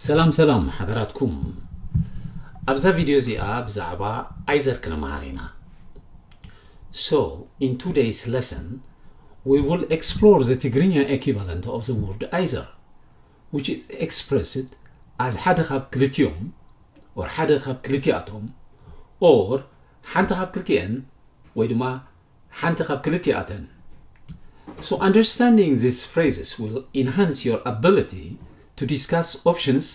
ሰላም ሰላም ሓደራትኩም። ኣብዛ ቪድዮ እዚኣ ብዛዕባ ኣይዘር ክንመሃር ኢና። So, in today's lesson, we will explore the Tigrinya equivalent of the word ኣይዘር, which is expressed as ሓደ ካብ ክልቲኦም or ሓደ ካብ ክልቲኣቶም or ሓንቲ ካብ ክልቲኤን ወይ ድማ ሓንቲ ካብ ክልቲኣተን። So understanding these phrases will enhance your ability to discuss options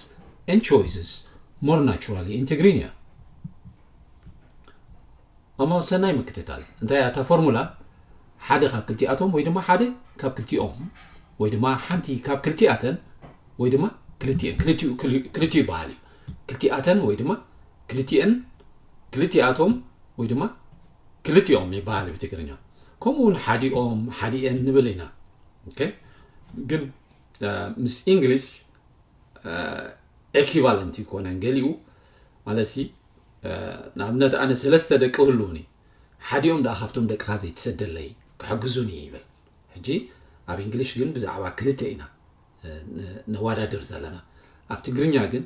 and choices more naturally in Tigrinya. እሞ ሰናይ ምክትታል። እንታይ እያ እታ ፎርሙላ? ሓደ ካብ ክልቲኣቶም ወይ ድማ ሓደ ካብ ክልቲኦም ወይ ድማ ሓንቲ ካብ ክልቲኣተን ወይ ድማ ክልቲኤን፣ ክልቲኡ፣ ክል-፣ ክልቲኡ ይበሃል እዩ። ክልቲኣተን ወይ ድማ ክልቲኤን፣ ክልቲኣቶም ወይ ድማ ክልቲኦም ይበሃል ብትግርኛ። ከምኡ እውን ሓዲኦም፣ ሓዲኤን ንብል ኢና። ኦኬ? ግን ምስ ኢንግሊሽ ኤኪቫለንት ይኮነን ገሊኡ። ማለት ንኣብነት ኣነ ሰለስተ ደቂ ህልውኒ፣ ሓዲኦም ደኣ ካብቶም ደቅኻ ዘይትሰደለይ ክሕግዙኒ ይብል። ሕጂ ኣብ እንግሊሽ ግን ብዛዕባ ክልተ ኢና ነዋዳድር ዘለና። ኣብ ትግርኛ ግን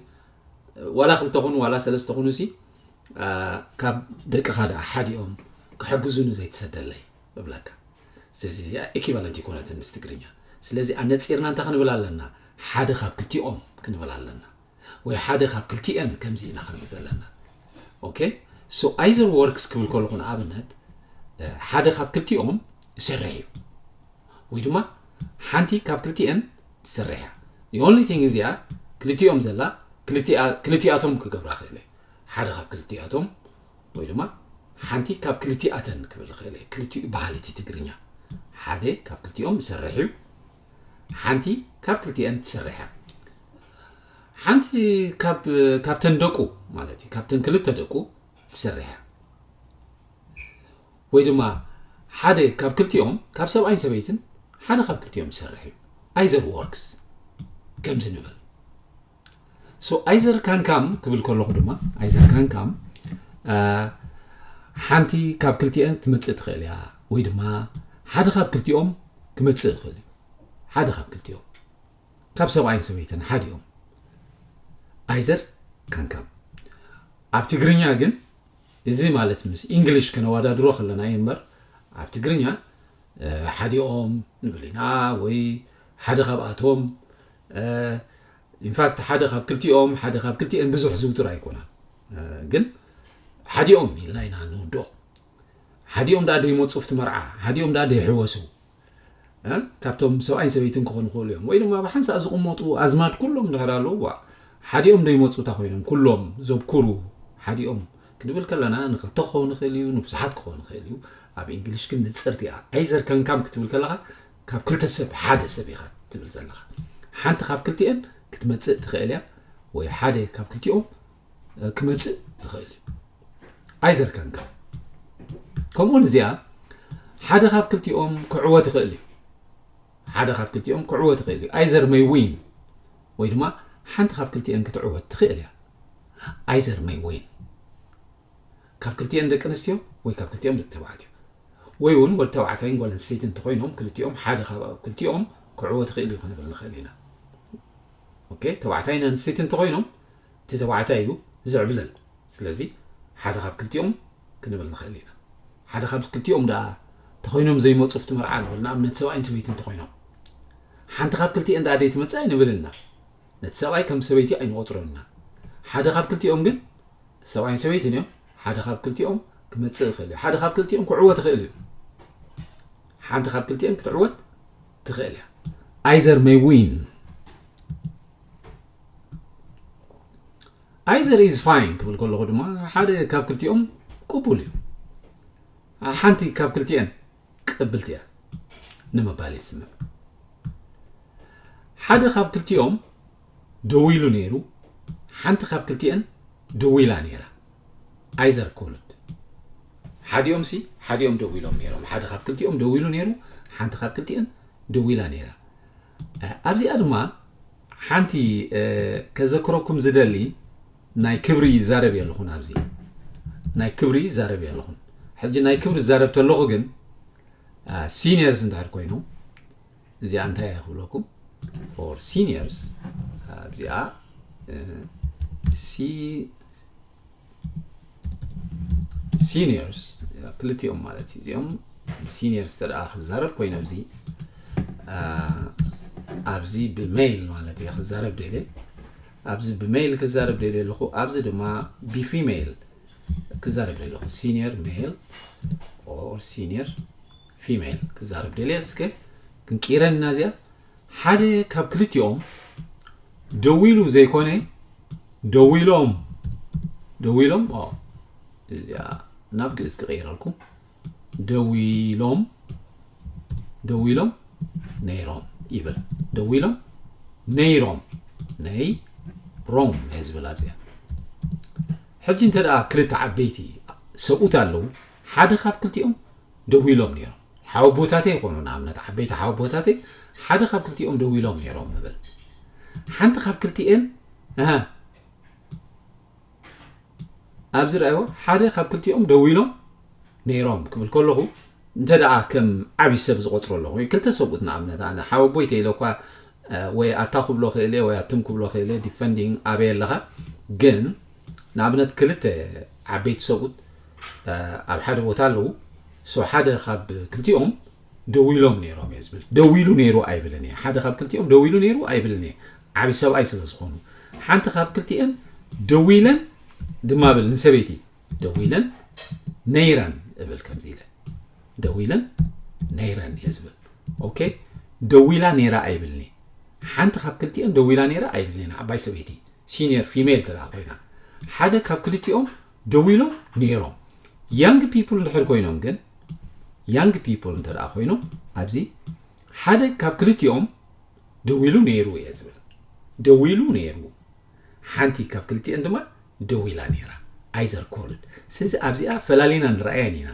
ዋላ ክልተ ኹኑ ዋላ ሰለስተ ኹኑ ሲ ካብ ደቅኻ ደኣ ሓዲኦም ክሕግዙኒ ዘይትሰደለይ እብለካ። ስለዚ እዚኣ ኤኪቫለንት ይኮነትን ምስ ትግርኛ። ስለዚ ኣነፂርና እንታይ ክንብል ኣለና? ሓደ ካብ ክልቲኦም ክንብል ኣለና። ወይ ሓደ ካብ ክልቲኤን ከምዚ ኢና ክንብል ዘለና። ኦኬ? So ኣይዘር ወርክስ ክብል ከለኹ ንኣብነት ሓደ ካብ ክልቲኦም ይሰርሕ እዩ ወይ ድማ ሓንቲ ካብ ክልቲኤን ትሰርሕ እያ። The only thing እዚኣ ክልቲኦም ዘላ ክልቲኣ-፣ ክልቲኣቶም ክገብራ ክእል እየ። ሓደ ካብ ክልቲኣቶም ወይ ድማ ሓንቲ ካብ ክልቲኣተን ክብል ክእል እየ። ክልቲኡ በሃሊቲ ትግርኛ ሓደ ካብ ክልቲኦም ይሰርሕ እዩ። ሓንቲ ካብ ክልቲኤን ትሰርሕ እያ። ሓንቲ ካብ፣ ካብተን ደቁ ማለት እዩ፣ ካብተን ክልተ ደቁ ትሰርሕ እያ። ወይ ድማ ሓደ ካብ ክልቲኦም፣ ካብ ሰብኣይን ሰበይትን ሓደ ካብ ክልቲኦም ይሰርሕ እዩ። ኣይዘር ወርክስ ከምዚ ንብል። So ኣይዘር ካንካም ክብል ከለኹ ድማ ኣይዘር ካንካም ሓንቲ ካብ ክልቲኤን ክትመፅእ ትኽእል እያ ወይ ድማ ሓደ ካብ ክልቲኦም ክመፅእ ይኽእል እዩ። ሓደ ካብ ክልቲኦም ካብ ሰብኣይን ሰበይትን ሓዲኦም ኣይዘር ካንካም። ኣብ ትግርኛ ግን እዚ ማለት ምስ ኢንግሊሽ ከነዋዳድሮ ከለና እዩ እምበር ኣብ ትግርኛ ሓዲኦም ንብል ኢና ወይ ሓደ ካብኣቶም። ኢንፋክት ሓደ ካብ ክልቲኦም ሓደ ካብ ክልቲኤን ብዙሕ ዝውቱር ኣይኮነን። ግን ሓዲኦም ኢልና ኢና ንውድኦ። ሓዲኦም ደኣ ደይመፁ ኣብቲ መርዓ፣ ሓዲኦም ደኣ ደይሕወሱ። ካብቶም ሰብኣይን ሰበይትን ክኾኑ ይኽእሉ እዮም ወይ ድማ ብሓንሳእ ዝቕመጡ ኣዝማድ ኩሎም ድሕር ኣለዉ። ሓዲኦም ደይመፁ እታ ኮይኖም ኩሎም ዘብኩሩ ሓዲኦም ክንብል ከለና ንክልተ ክኸውን ይኽእል እዩ፣ ንብዙሓት ክኸውን ይኽእል እዩ። ኣብ እንግሊሽ ግን ንፅርቲ እያ። ኣይዘር ካንካም ክትብል ከለኻ ካብ ክልተ ሰብ ሓደ ሰብ ኢኻ ትብል ዘለኻ። ሓንቲ ካብ ክልቲኤን ክትመፅእ ትኽእል እያ ወይ ሓደ ካብ ክልቲኦም ክመፅእ ይኽእል እዩ። ኣይዘር ካንካም ከምኡውን እዚኣ ሓደ ካብ ክልቲኦም ክዕወት ይኽእል እዩ። ሓደ ካብ ክልቲኦም ክዕወት ይኽእል እዩ። ኣይዘር መይ ዊን ወይ ድማ ሓንቲ ካብ ክልቲኤን ክትዕወት ትኽእል እያ። ኣይዘር መይ ዊን ካብ ክልቲኤን ደቂ ኣንስትዮ ወይ ካብ ክልቲኦም ደቂ ተባዕትዮ ወይ እውን ወዲ ተባዕታይን ጓል ኣንስተይቲ እንተኮይኖም ክልቲኦም ሓደ ካብ ክልቲኦም ክዕወት ይኽእል እዩ ክንብል ንኽእል ኢና። ኦኬ፣ ተባዕታይን ኣንስተይቲ እንተኮይኖም እቲ ተባዕታይ እዩ ዝዕብለል። ስለዚ ሓደ ካብ ክልቲኦም ክንብል ንኽእል ኢና። ሓደ ካብ ክልቲኦም ደኣ ተኾይኖም ዘይመፁ ኣብቲ መርዓ ንብል፣ ንኣብነት ሰብኣይን ሰበይቲ እንተኾይኖም ሓንቲ ካብ ክልቲኤን ደኣ ደይትመፅእ ኣይንብል ኢና። ነቲ ሰብኣይ ከም ሰበይቲ ኣይንቆፅሮን ኢና። ሓደ ካብ ክልቲኦም ግን ሰብኣይን ሰበይትን እዮም። ሓደ ካብ ክልቲኦም ክመፅእ ይኽእል እዩ። ሓደ ካብ ክልቲኦም ክዕወት ይኽእል እዩ። ሓንቲ ካብ ክልቲኤን ክትዕወት ትኽእል እያ። Either may win. Either is fine ክብል ከለኹ ድማ ሓደ ካብ ክልቲኦም ቅቡል እዩ። ሓንቲ ካብ ክልቲኤን ቅብልቲ እያ ንምባል ይስምዕ። ሓደ ካብ ክልቲኦም ደው ኢሉ ነይሩ፣ ሓንቲ ካብ ክልቲኤን ደው ኢላ ነይራ። Either called። ሓዲኦም ሲ ሓዲኦም ደው ኢሎም ነይሮም። ሓደ ካብ ክልቲኦም ደው ኢሉ ነይሩ፣ ሓንቲ ካብ ክልቲኤን ደው ኢላ ነይራ። ኣብዚኣ ድማ ሓንቲ ከዘክረኩም ዝደሊ ናይ ክብሪ ይዛረብ የለኹን። ኣብዚ ናይ ክብሪ ይዛረብ የለኹን። ሕጂ ናይ ክብሪ ዝዛረብ ተለኹ ግን ሲኒየርስ እንድሕር ኮይኑ እዚኣ እንታይ እያ ክብለኩም? For seniors ኣብዚኣ seniors ክልቲኦም ማለት እዩ። እዚኦም seniors ተደኣ ክዛረብ ኮይነ ኣብዚ ኣብዚ ብሜይል ማለት እየ ክዛረብ ደልየ ኣብዚ ብሜይል ክዛረብ ደልየ ኣለኹ። ኣብዚ ድማ ብፊሜይል ክዛረብ ደለኹ። Senior male or senior female ክዛረብ ደልየ። እስከ ክንቅይረን ኢና እዚኣ። ሓደ ካብ ክልቲኦም ደዊሉ ዘይኮነ ደዊሎም ደዊሎም እዚኣ ናብ ግእዝ ክቕይረልኩም። ደዊሎም ደዊሎም ነይሮም ይብል። ደዊሎም ነይሮም ነይ ሮም እየ ዝብል ኣብዚኣ። ሕጂ እንተ ደኣ ክልተ ዓበይቲ ሰብኡት ኣለዉ፣ ሓደ ካብ ክልቲኦም ደዊሎም ነይሮም። ሓወቦታተይ ይኾኑ፣ ንኣብነት ዓበይቲ ሓወቦታተይ ሓደ ካብ ክልቲኦም ደዊሎም ነይሮም ንብል። ሓንቲ ካብ ክልቲኤን ኣብዚ ረኣይዎ ሓደ ካብ ክልቲኦም ደዊሎም ነይሮም ክብል ከለኹ እንተ ደኣ ከም ዓብዪ ሰብ ዝቆፅሮ ኣለኹ ወይ ክልተ ሰብኡት ንኣብነት ኣነ ሓወቦይ ተይለ እኳ ወይ ኣታ ክብሎ ክእል ወይ ኣቱም ክብሎ ክእል depending ኣበይ ኣለኻ። ግን ንኣብነት ክልተ ዓበይቲ ሰብኡት ኣብ ሓደ ቦታ ኣለዉ። So ሓደ ካብ ክልቲኦም ደዊሎም ነይሮም እየ ዝብል። ደዊሉ ነይሩ ኣይብልን እየ። ሓደ ካብ ክልቲኦም ደዊሉ ነይሩ ኣይብልን እየ። ዓብዪ ሰብኣይ ስለ ዝኾኑ ሓንቲ ካብ ክልቲኤን ደዊለን ድማ ብል ንሰበይቲ ደዊለን ነይረን እብል ከምዚ ኢለ ደዊለን ነይረን እየ ዝብል። ኦኬ ደዊላ ነይራ ኣይብልን እየ። ሓንቲ ካብ ክልቲኤን ደዊላ ነይራ ኣይብልን እየ። ንዓባይ ሰበይቲ senior female ተደኣ ኮይና ሓደ ካብ ክልቲኦም ደዊሎም ነይሮም። Young people እንድሕር ኮይኖም ግን young people እንተ ደኣ ኮይኖም ኣብዚ ሓደ ካብ ክልቲኦም ደዊሉ ነይሩ እየ ዝብል። ደዊሉ ነይሩ። ሓንቲ ካብ ክልቲኤን ድማ ደዊላ ነይራ። Either called። ስለዚ ኣብዚኣ ፈላሊና ንረኣየን ኢና።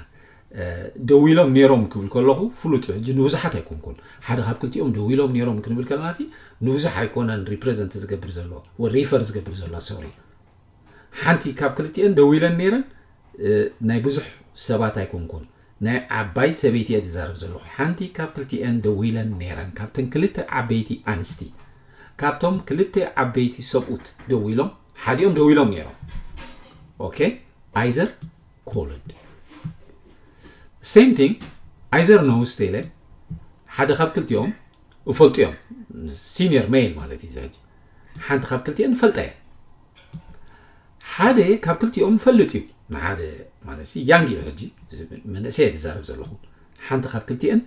ደዊሎም ነይሮም ክብል ከለኹ ፍሉጥ ሕጂ ንብዙሓት ኣይኮንኩን። ሓደ ካብ ክልቲኦም ደዊሎም ነይሮም ክንብል ከለና ሲ ንብዙሕ ኣይኮነን represent ዝገብር ዘሎ ወይ refer ዝገብር ዘሎ sorry። ሓንቲ ካብ ክልቲኤን ደዊለን ነይረን ናይ ብዙሕ ሰባት ኣይኮንኩን ናይ ዓባይ ሰበይቲ እየ ዝዛረብ ዘለኹ። ሓንቲ ካብ ክልቲኤን ደዊለን ነይረን ካብተን ክልተ ዓበይቲ ኣንስቲ ካብቶም ክልተ ዓበይቲ ሰብኡት ደዊሎም ሓዲኦም ደዊሎም ነይሮም። ኦኬ either called same thing either knows ተይለ ሓደ ካብ ክልቲኦም እፈልጡ እዮም። Senior male ማለት እዩ ሕጂ ሓንቲ ካብ ክልቲኤን ፈልጣ እየ ሓደ ካብ ክልቲኦም ፈልጥ እዩ ንሓደ ማለት young እዩ ሕጂ መንእሰይ እየ ዝዛረብ ዘለኹ ሓንቲ ካብ ክልቲኤን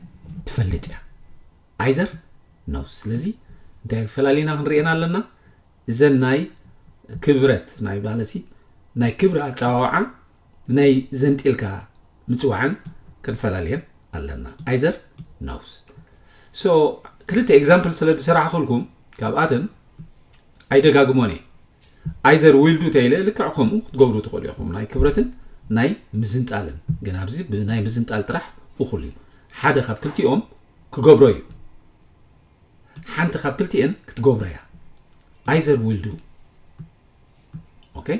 ትፈልጥ እያ። Either knows ስለዚ እንታይ ፈላሊና ክንርእየን ኣለና። እዘን ናይ ክብረት ናይ ባለሲ ናይ ክብሪ ኣፀዋውዓ ናይ ዘንጢልካ ምፅዋዕን ክንፈላልየን ኣለና። Either knows so ክልተ example ስለ ዝሰራሕኩልኩም ካብኣተን ኣይደጋግሞን እየ። Either will do ተይለ ልክዕ ከምኡ ክትገብሩ ትኽእሉ ኢኹም ናይ ክብረትን ናይ ምዝንጣልን ግን ኣብዚ ብናይ ምዝንጣል ጥራሕ እኹል እዩ። ሓደ ካብ ክልቲኦም ክገብሮ እዩ። ሓንቲ ካብ ክልቲኤን ክትገብሮ እያ። Either will do okay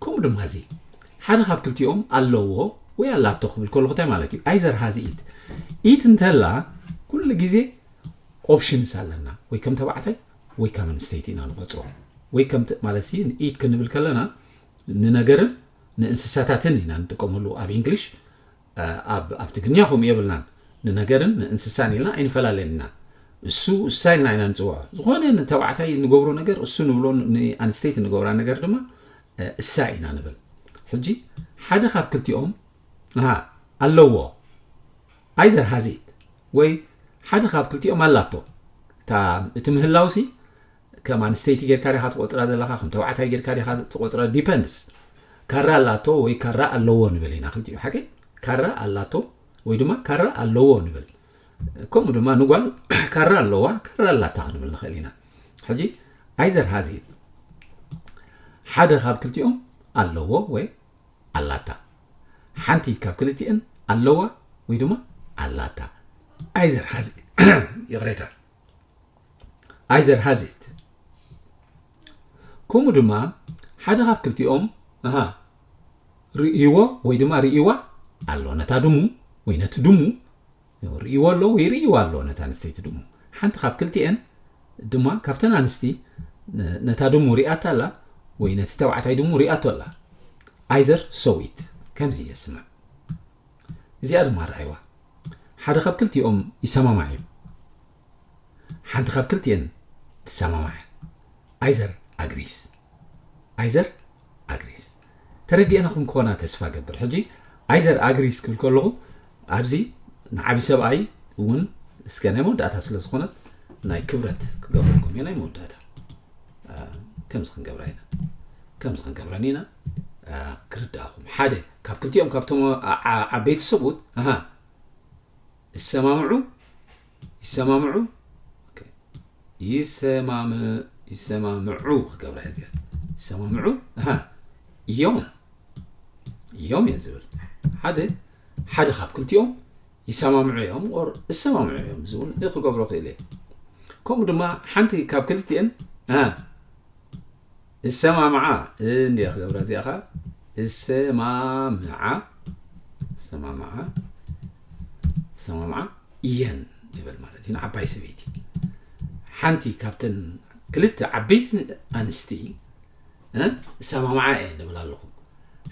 ከምኡ ድማ እዚ ሓደ ካብ ክልቲኦም ኣለዎ ወይ ኣላቶ ክብል ከለኹ እንታይ ማለት እዩ? Either has it it እንተላ ኩሉ ግዜ options ኣለና ወይ ከም ተባዕታይ ወይ ከም ኣንስተይቲ ኢና ንቆፅሮ ወይ ከም ማለት it ክንብል ከለና ንነገርን ንእንስሳታትን ኢና ንጥቀመሉ ኣብ English ኣብ ትግርኛ ከምኡ የብልናን። ንነገርን ንእንስሳን ኢልና ኣይንፈላለን ኢና። እሱ እሳ ኢልና ኢና ንፅውዖ። ዝኾነ ንተባዕታይ ንገብሮ ነገር እሱ ንብሎ ንኣንስተይቲ ንገብራ ነገር ድማ እሳ ኢና ንብል። ሕጂ ሓደ ካብ ክልቲኦም ኣለዎ either has it ወይ ሓደ ካብ ክልቲኦም ኣላቶ። እቲ ምህላውሲ ከም ኣንስተይቲ ጌርካ ዲኻ ትቆፅራ ዘለኻ ከም ተባዕታይ ጌርካ ዲኻ ትቆፅራ depends። ካራ ኣላቶ ወይ ካራ ኣለዎ ንብል ኢና ክልቲኡ ሓቂ ካራ ኣላቶ ወይ ድማ ካራ ኣለዎ ንብል። ከምኡ ድማ ንጓል ካራ ኣለዋ ካራ ኣላታ ክንብል ንኽእል ኢና። ሕጂ either has it ሓደ ካብ ክልቲኦም ኣለዎ ወይ ኣላታ። ሓንቲ ካብ ክልቲኤን ኣለዋ ወይ ድማ ኣላታ። Either has it ይቕሬታ። Either has it ከምኡ ድማ ሓደ ካብ ክልቲኦም ኣሃ ርእይዎ ወይ ድማ ርእይዋ ኣሎ ነታ ድሙ ወይ ነቲ ድሙ ርእይዎ ኣሎ ወይ ርእይዋ ኣሎ ነታ ኣንስተይቲ ድሙ። ሓንቲ ካብ ክልቲኤን ድማ ካብተን ኣንስቲ ነታ ድሙ ሪኣታ ኣላ ወይ ነቲ ተባዕታይ ድሙ ሪኣቶ ኣላ። Either saw it። ከምዚ የስምዕ። እዚኣ ድማ ረኣይዋ። ሓደ ካብ ክልቲኦም ይሰማማዕ እዩ። ሓንቲ ካብ ክልቲኤን ትሰማማዕ። Either agrees። Either agrees። ተረዲኤናኹም ክኾና ተስፋ ገብር። ሕጂ Either agrees ክብል ከለኹ ኣብዚ ንዓቢ ሰብኣይ እውን እስከ ናይ መወዳእታ ስለ ዝኾነት ናይ ክብረት ክገብረልኩም እየ። ናይ መወዳእታ ከምዚ ክንገብራ ኢና። ከምዚ ክንገብረን ኢና። ክርዳእኹም ሓደ ካብ ክልቲኦም ካብቶም ዓበይቲ ሰብኡት ይሰማምዑ ይሰማምዑ ይሰማምዑ ክገብራ እዚኣ ይሰማምዑ እዮም እዮም እየ ዝብል ሓደ ሓደ ካብ ክልቲኦም ይሰማምዑ እዮም ኦር እሰማምዑ እዮም ዝብል ክገብሮ ክእል እየ። ከምኡ ድማ ሓንቲ ካብ ክልቲኤን እሰማምዓ እንዲ ክገብራ እዚኣ ኸ እሰማምዓ እሰማምዓ እሰማምዓ እየን ይብል ማለት እዩ ንዓባይ ሰበይቲ ሓንቲ ካብተን ክልተ ዓበይቲ ኣንስቲ እሰማምዓ እየን ንብል ኣለኹ።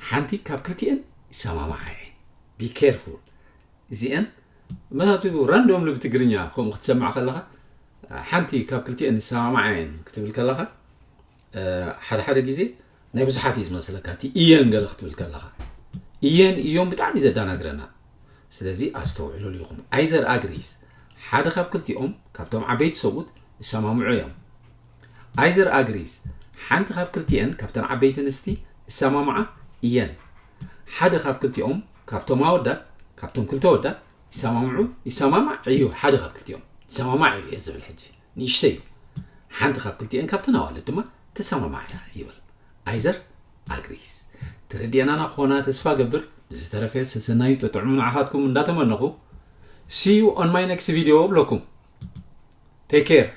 ሓንቲ ካብ ክልቲኤን ይሰማምዓ እየን። Be careful። እዚኤን ምክንያቱ ራንዶምሊ ብትግርኛ ከምኡ ክትሰምዕ ከለኻ ሓንቲ ካብ ክልቲኤን ይሰማምዓ እየን ክትብል ከለኻ ሓደ ሓደ ግዜ ናይ ብዙሓት እዩ ዝመስለካ እቲ እየን ገለ ክትብል ከለኻ እየን እዮም ብጣዕሚ ዘደናግረና። ስለዚ ኣስተውዕሉሉ ኢኹም። Either agrees ሓደ ካብ ክልቲኦም ካብቶም ዓበይቲ ሰብኡት ይሰማምዑ እዮም። Either agrees ሓንቲ ካብ ክልቲኤን ካብተን ዓበይቲ ኣንስቲ ይሰማምዓ እየን። ሓደ ካብ ክልቲኦም ካብቶም ኣወዳት ካብቶም ክልተ ኣወዳት ይሰማምዑ ይሰማማዕ እዩ ሓደ ካብ ክልቲኦም ይሰማማዕ እዩ እየ ዝብል ሕጂ ንእሽተይ እዩ ሓንቲ ካብ ክልቲኤን ካብተን ኣዋልድ ድማ ትሰማማዕ እያ ይብል። Either agrees። ተረዲእናና ክኾና ተስፋ ገብር። ብዝተረፈ ሰሰናዩ ጥጥዕሙ ንዓኻትኩም እንዳተመነኹ see you on my next video እብለኩም። Take care።